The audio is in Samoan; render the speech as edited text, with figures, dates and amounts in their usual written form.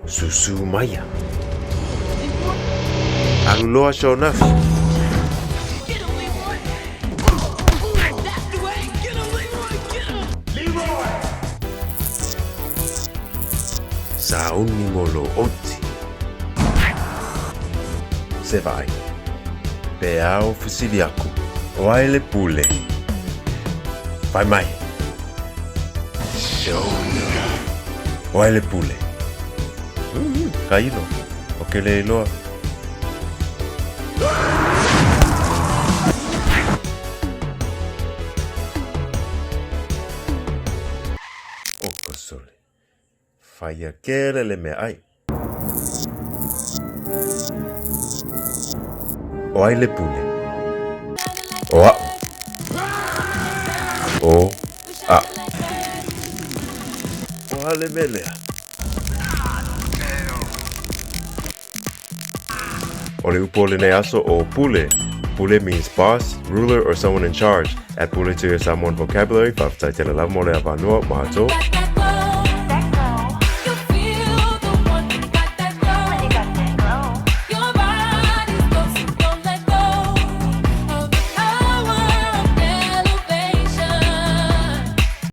Susu maia. Alu loa sure enough. Sauni mo lou oti. Se vaai. Pe ao fesili aku. O ai le pule? Fai mai. Show me. O ai le pule? Ka ilo. O ke le iloa. O ka sole. Whaia kele le mea ai. O ai le pule? O a'u. O a'u. O a le mea lea? O le upu o lenei aso o pule. Pule means boss, ruler or someone in charge. Add pule to your Samoan vocabulary. Faafetai tele lava mo le avanoa. Matou.